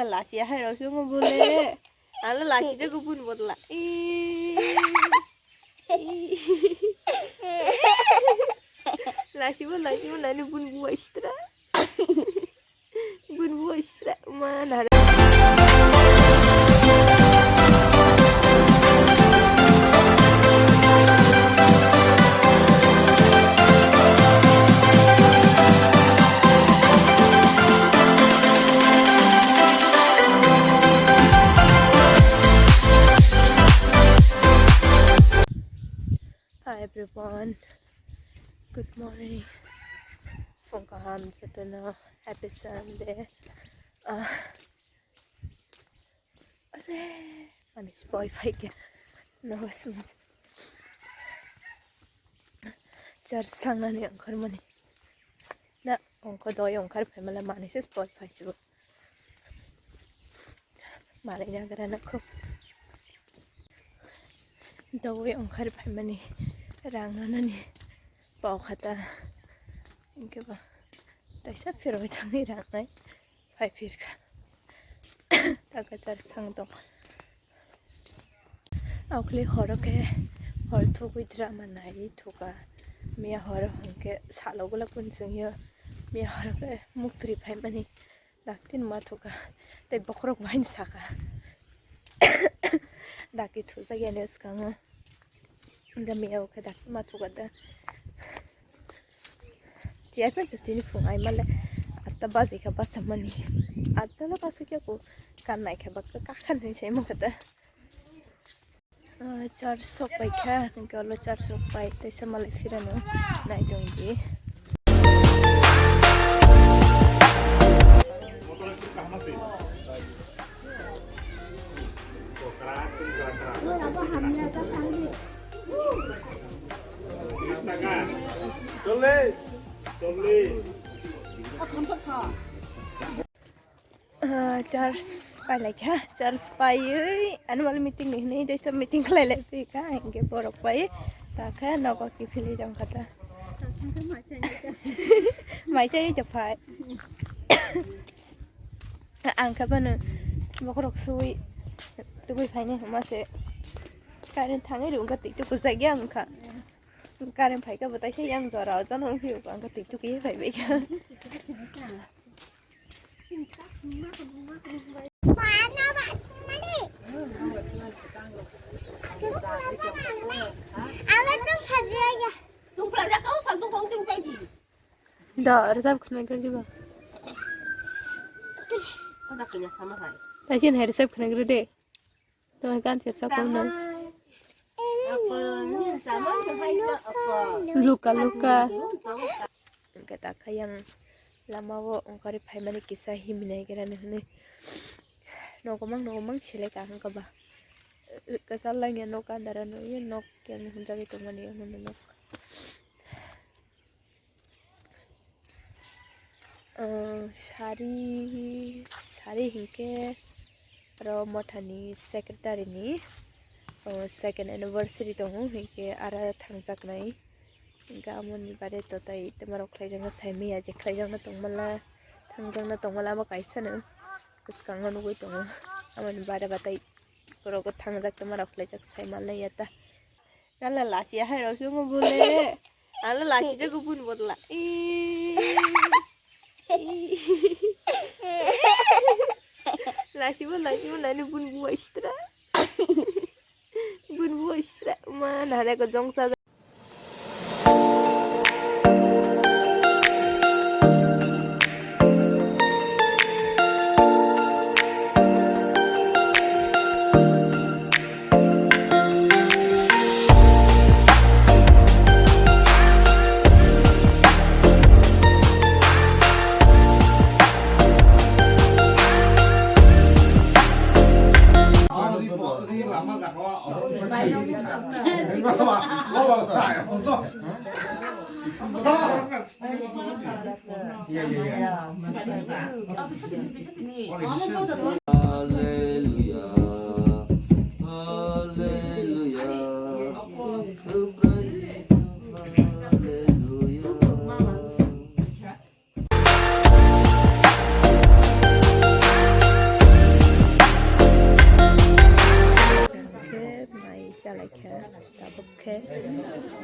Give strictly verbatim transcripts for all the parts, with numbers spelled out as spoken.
Lasi hai rok sungo bole. Ala lasi jago bun bodla. Ih. Ih. Lasi bo, lasi bo nani bun buai sitra. Bun buai sitra. Ma nare. Hi everyone, good morning. Phung kaham jotono, happy Sunday. Ah. Ase, ani spoil phaikha. No, sm-, church thangnani ongkhormani. Na, ongkho doi ongkhar phaimala manise spoil phaisu. Malai nagra nakho. Doi ongkhar phaimani rang nanani pau khata. Inkhe ba taisa phirwi thangwi rang nai. Phai phirkha. Taka char thang tong. Aukli horo khe hor thugwi drama nai thuka. Miya horo hwnkhe salo gula kun chwngyo. Miya horo khe muktri phaimani daktin ma thuka. Tei bokhorok bahain saka. Daki thujakya ni swkango. Hwnkhe miya o khe dakti ma thuka da. Tiyar pen chustini phung ai male atta baji kha basa mani. Atta lo basa khe ku kan nai kha bakka kakhan hin sai mangkha da. Ah, char sok pai kha, hwnkhe olo char sok pai tei sa malai phirano nai tong di. Ah, church pai lai kha, church paiwi annual meeting ni hwnwi tei sa meeting khlai lai phi kha, hinkhe borok pai ta kha nogo kiphilwi tong kha ta. Mai chai ta phai. Ang khe bono bokhorok suwi tubui phaini hwnma se current thangwi rw wngkha twi tuku jagya wngkha. Current phaikha bo taisa yang jora o jono wngphi wngkha ang khe twi tuku ye phaibai kha. Da, rwchap khwna khe diba. Taisi hai rwchap khwna khe de. Tong kan sir sa kono. Luka, luka. Hwnkhe ta kha yang lama o ongkhorwi phaimani kisa himnai khe rani hwnwi. Nogo mang, nogo mang selai ka hwnkha ba. Kwchar langya nok andar no, ye nok yang hwnjagwi tongmani, omono nok. Ah, sari, sari hinkhe aro mothani secretary ni, oh, second anniversary tongo, hinkhe aro thangjaknai. Hinkhe amoni bare to tai tei marok khlaijakno saimanya je khlaijakno tongmala, thangjakno tongmala abo kaisano bwskango nugwi tongo. Amoni bare ba tai borok thangjak tei marok khlaijak saimanlai ya ta. Nala lasi hai rok sungo bole. Ala lasi jago bun bodla. Ih. Ih. Lasi bo, lasi bo nani bun buai sitra. Bun buai sitra. Ma nare ko jongsa. Hallelujah. Hallelujah. Hallelujah.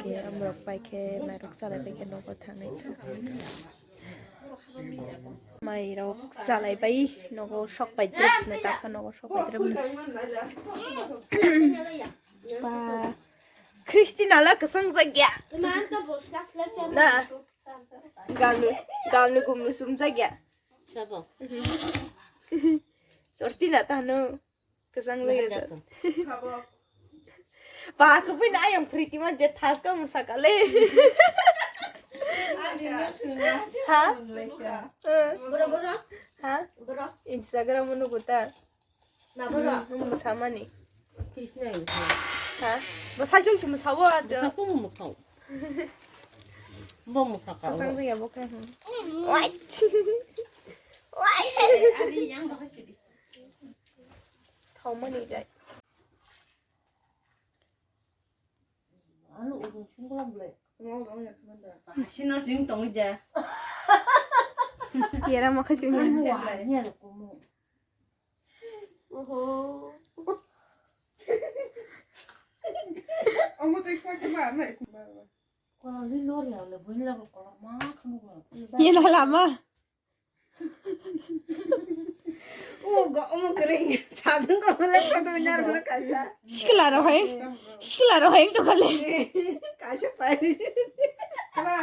Khe amrok pai khe mairok chalai pai khe nogo thangnai. Mairok chalai bai nogo sok pai drip ne takha nogo sok pai drip ne. Ba Christina la kwsang jagya. Na galnu galnu gumnu sum jagya. Sabo. Sortina tano. Kwchang lwya da. Ba, kubui na ayang phriti ma je thas ka musa ka le. Ha? Boro, boro. Ha? Boro. Instagram o nugo ta. Ma boro. Hmm, musa mani. Krishna musa. Ha? Musa chung chung musa wa. Musa chung musa. Bo musa ka. Kwchang lwya bo khe. Wai. Wai. Ari yang ba sidi. Thawmani jai. Ano udung singkula bole. Hasinor sing tong ja. Kiara makha sing. Sing wa ni alo kumu. Oho. Omo tek sa ke ma na ikum ba. Kola li lor ya le bun la kola ma khunu ko. Ye na lama. Omo go omo kering. Thasung ko le photo nyar bro kaisa. Sikla ro hai. Sikla ro hai to kale. Kaisa pai. Ba.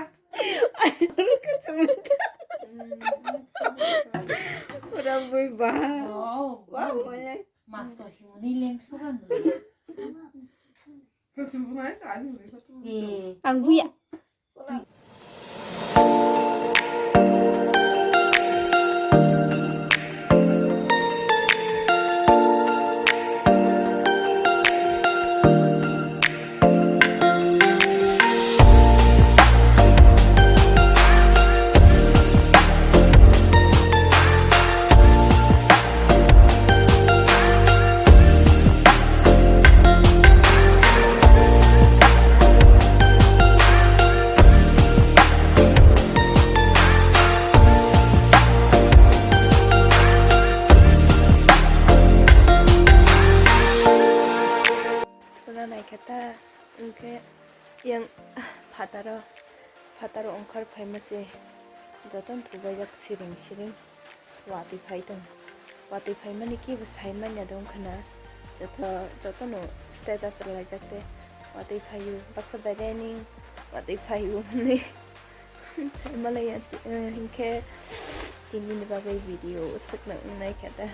Ora bui ba. Wow. Wow, manya. Master himni lem suran. Ang buya. Khuna naikhe ta, hwnkhe yang phataro, phataro ongkhor phaima se jotono thubaijak siring siring watwi phai tong. Watwi phaimani kibo sai manya dong khna, joto, jotono status rwlaijak tei watwi phaio, baksa berening watwi phaio hwnwi sai malaya, eh, hwnkhe tinini bagwi video swkna wngnai khe ta.